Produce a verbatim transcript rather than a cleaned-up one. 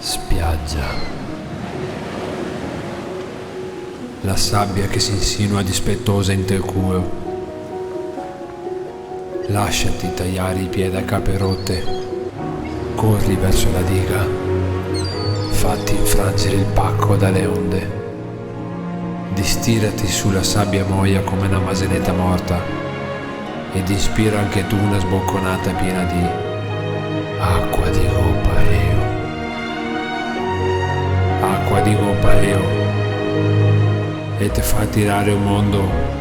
Spiagia. La sabia che s'insinua dispetosa inte el culo. Lasciati tagliare i piedi a cape rote. Corri verso la diga. Fatti infrangere il pacco dalle onde. Distirati su la sabia moia come na maseneta morta ed inspira anche tu una sbocconata piena di acqua di goppa eo. Acqua di goppa eo. E te fa tirare un mondo